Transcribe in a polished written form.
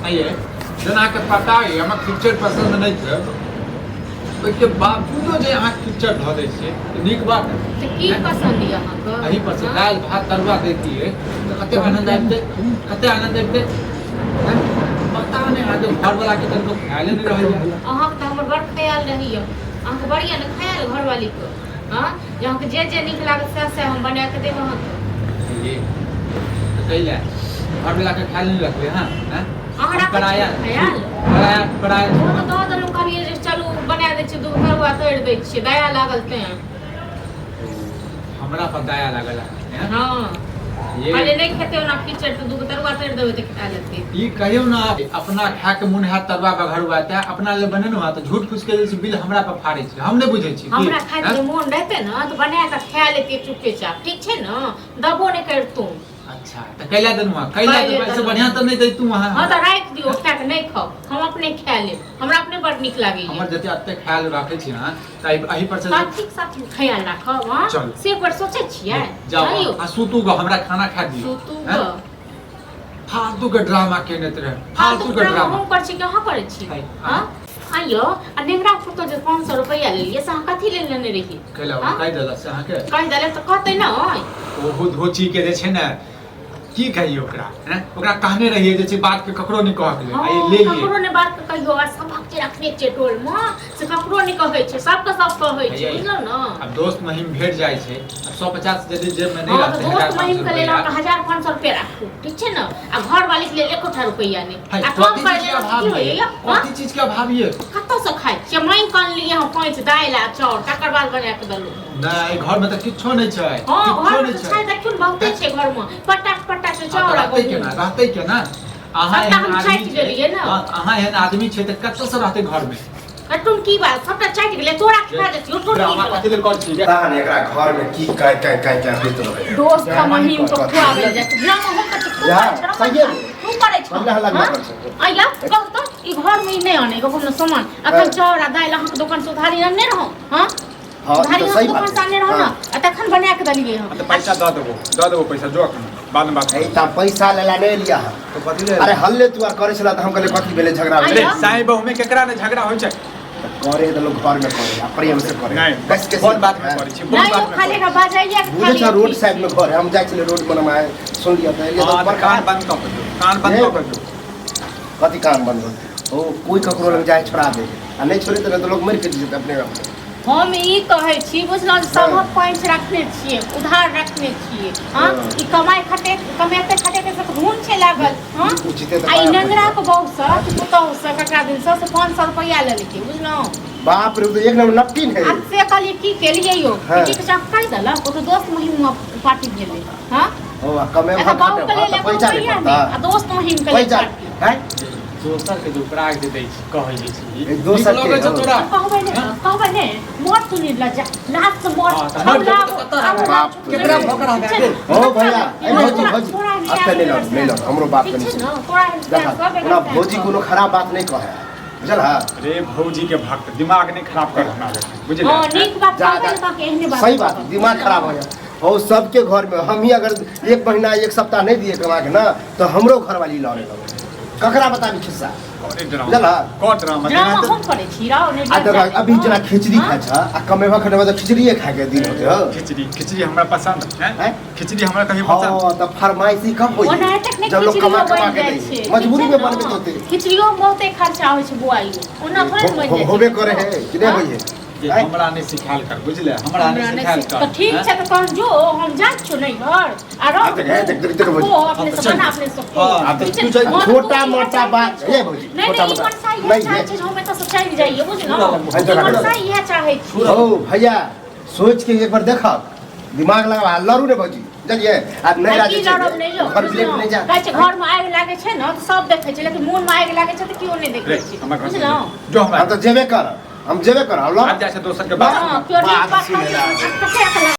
आइए जेना अहाँके पता अइ हमरा खिचड़ पसन्द नहि छै, ओहिके बावजूदो जे अहाँ खिचड़ धऽ दै छियै तऽ नीक बात है। तऽ की पसन्द यऽ अहाँके? एहि पर से दालि भात तरुआ दैतियै तऽ कते आनंद आबितै, कते आनंद अबितै। हैं? पता नहि अहाँके घरवलाके तनिको ख्याले नहि रहैए। अहाँके तऽ हमर बड़ ख्याल रहैए, अहाँके बड़ यऽ ने ख्याल घरवालीके। हँ, जे अहाँके जे जे नीक लागत सएह सएह हम बना कऽ देब अहाँके। ये तऽ कै लए घरवलाके ख्याल नहि रखबै? हँ हँ, अहाँ राखै पराया छियै ख्याल? पराया पराया। ओ तऽ दऽ देलहुँ, कहलियै जे चलू बना दै छियै, दूगो तरुआ तोड़ि दै छियै, दया लागल तेँ। हमरा पर दया लागल अहाँके, हँ? हँ। ये कहलियै नहि खेतै ओना खिचड़ तऽ दूगो तरुआ तोड़ि देबै तऽ खा लेतै। ई कहियौ ने, अपना खाके मोन हैत तरुआ बघरुआ तैं अपना लेल बनेलहुँ हँ तऽ झूठ फूस के जे छै बिल हमरा पर फाड़ै छै, हम नहि बुझै छी की? हमरा खायके हँ? जे मोन रहतै ने तऽ बना कऽ खा लेतियै चुपेचाप, ठीक छै ने, दबो नहि करितहुँ। अच्छा, तऽ कैला देलहुँ हँ? कैला कैले देलहुँ, एहिसँ देलहुँ। बढ़िआँ तऽ नहि दैतहुँ अहाँ। हँ तऽ राखि दियौ, खा कऽ नहि खाउ, हम अपने खा लेब, हमरा अपने बड़ नीक लागैए। हमर जते एते ख्याल राखै छी अहाँ तऽ एहि पर से कथीक साथ ख्याल राखब? हँ, चलू। से एक बार सोचै छियै? जाउ। आँय यौ, आ सुतू गऽ, हमरा खाना खा दियौ। सुतू हैं? गऽ। फालतू के ड्रामा केने रहे, फालतू फालतू के ड्रामा ड्रामा हम करै छी कि अहाँ करै छी? है, हँ, आँय यौ, आ नेंगरा पुतोह जे 500 रुपैआ लेलियै से अहाँ कथी लेल लेने रहियै? कैला? हँ? कहि देलक से अहाँके? कहि देलक तऽ कहतै ने। ओहो धोची के जे छै ने, की कहियै ओकरा? हैं? ओकरा कहने रहियै जे छै बात के ककरो नहि कहके लेल, आ ई हँ, ले ककरो लिए। नहि बात के कहियो, आ सबक जे रखने छै टोल मे से ककरो नहि कहै छै, सबके सब कहै छै। हैया, बुझलहुँ ने? आब दोस्त महिम भेट जाइ छै, आब 150 यदि जेब में नहि हँ तऽ रहतै दोस्त 1000 महिम के 500 लेल रुपैआ। अहाँके 1000 500 रुपया राखू, ठीक छै ने, आ घर वाली के लेल एकोटा रुपैआ नहि। है, आ कम कथी कर चीज के लेला अभाव की ये? होइए? हँ? कथी चीज के अभाव ये? कतऽसँ खाइ छियै? माँगि कऽ अनलियै हम पाँच दालि आ चाउर, तकर बाद बना कऽ देलहुँ। नहि, घर में तऽ किछो नहि छै। हँ, किछो घरमे नहि तऽ छै। छै, देखियौ ने, बहुते छै घरमे, पट्टा पट्टा छै हँ, तऽ चाउर आ रहतै गहूँम। केना, रहतै केना? अहाँ सबटा एहन हम आदमी छाटि छै, गेलियै ने। हँ, अहाँ एहन आदमी छै तऽ कतऽ से रहतै घर में? कटुन की बात, सबटा चाटि गेलै, तोरा खा जेतियौ तोर की ड्रामा भेलौ? कथी लेल करै छी? पता नहि एकरा घर में की काय काय काय काय होइत रहै। दोस्त का महिम को खुआबै जाइ छै, ड्रामा हम कथी तू जा, करै छौ? सहिए मे। तू करै छौ? बदला हल्ला हँ? करै छै। आइया कह तऽ, ई घर में ई नहि आनै कोनो सामान अखन। चाउर आ दालि अहाँके दोकान से उधारी आनने रहौं? हँ। हँ, ई उधारी तऽ अहाँके सही बात दोकान से है। आनने रहौं ने? हँ। आ तखन बना कऽ देलियै हम। तऽ पैसा दऽ देबो, दऽ देबो पैसा, जो अखन बाद में बात ए तऽ पैसा लेला नहि एलियै अहाँ। तो कथी ले? अरे हल्ले तू आर करै छला तऽ हम कहलियै कथी भेलै, झगड़ा भेलै। रे साई बहु में केकरा ने झगड़ा होइ छै? तऽ करे तऽ लोक घर में करे आ प्रेम से करे। नहि, कैसे कैसे कोन बात में करै छी? कोन नहि बात यौ, में खाली करै एकरा बाजाइए के बुझै खाली छ, रोड अथी साइड में घर है, हम जाइ छलियै रोड बनमाए सुनलियै तऽ एलियै छी? तऽ हँ, तऽ बड़का कान बंद कऽ के जो, कान बंद कऽ के जो। कथी कान बंद हो? ओ कोई ककरो लग जाए छोड़ा दे आ नहि छोड़े तऽ लोग मरि कटि जेतै अपने आप। हम ई कहै छी, बुझलहुँ, जे सभक पैंच रखने छियै, उधार रखने छियै। हँ। हँ। ई कमाइ खटे कमेते खटेते से तऽ धुन छै लागल। हँ। ई उचिते तऽ आ ई पाया नंगरा पड़ि के बहू सँ कि पुतहु सँ ककरा दिन सँ से 500 रुपैआ लेलकै, बुझलहुँ? बाप रे, ओ तऽ एक नंबर नपकिन है। आ से कहलियै की केलियै यौ? हँ। की कहै छै, कहि देलक, ओ तऽ दोस्त महिम पार्टी भेलै। हँ। ओ आ कमे एकर बाबू के लेल तऽ एको पैसा नहि रुपैआ नहि आ पड़ता दोस्त महिम के लेल पैसा पार्टी। हैं? दोसर के जे उपराग जे दै छी, कहै जे छी, ए, दोसर नीक के, लगै छै हँ। तोरा? कहबै ने, कहबै ने, मर तू निर्लज्जा, लाज से मर। हँ, तऽ मर जेबो तऽ कतऽ रहबै? बाप रे। केकरा भऽ कऽ रहबै? ठीक छै ने? हो भैया, ए भौजी, भौजी, तोरा अत्ते नहि लड़, नहि लड़, हमरो बात ठीक कनि छै सुन। ने, तोरा देखा, ओना भौजी कोनो खराब बात नहि कहै, बुझल है? रे भौजी के भक्त, दिमाग नहीं खराब कर हमरा बुझलियै? हँ, नीक बात जा, कहबै जा। ने तऽ एहने बात सही बात, कहब। दिमाग खराब हो जाए हो सबके घर में। हम ही अगर एक महीना एक सप्ताह नहीं दिए कमा के ना तो हमरो घरवाली लड़े लगे, ककरा बताबी खिस्सा? करे ड्रामा। बुझल है? कर ड्रामा। ड्रामा हम करै छी राव नहि? आ देखा, अभी जेना खिचड़ी खाइ छ आ कमेबा खटेबा तऽ खिचड़िए खाके दिन होते हो। खिचड़ी, खिचड़ी हमरा पसंद है। हैं? खिचड़ी हमरा कभी पसंद। हाँ, तऽ फरमाइशी कब होई? ओना एतेक नहि जब लोग खिचड़ियो कमा कमा बनि के जाइ दै छै, मजबूरी ठीक में छै ने? बनबैत होते। खिचड़ियो मे बहुते खर्चा होइ छै बुआ, यौ ओना थोड़े ने बनि जाइ छै। होबे करे है कि नहीं होई है? जे हमरा नहि सिखायल कर, बुझले? हमरा हमरा नहि नहि सिखायल कर। तऽ ठीक हैं? छै, तऽ तहन जो, हम जाइ छियौ नहि घर आ रह। देख, देख, देख, देख, भौजी। खो अपने हाँ, से चल। बना अपने से खो। हाँ, ठीक छै? तू चल, हँ, तऽ छोटा तू इएह मोटा चाहै बात, छौ। ए भौजी, नहि छोटा नहि, ई मोटा। मनसा इएह नहीं, चाहै ये- छै जे हम एतऽ से चलि जाइए, बुझलहुँ? है, ई मनसा इएह चाहै छी। हो भैया, सोच के एक बार देखब, दिमाग लगा, लड़ू ने भौजी, बुझलियै? आ नहि आ राजी की छै, लड़ब नहि यौ, घर प्लेट बुझलहुँ? नहि जा। कहै छै घरमे आगि लागै छै ने तऽ सब देखै छै, लेकिन मोनमे आगि लागै छै तऽ केओ नहि देखै रे छै, हमरा घर से बुझलहुँ? जो हमरा हम तऽ जेबे करब, हम जेबे करब, लड़। आब जाइ छै दोसर के बात। हँ, केओ नीक बात बात सुनै कहै ला। छै, कते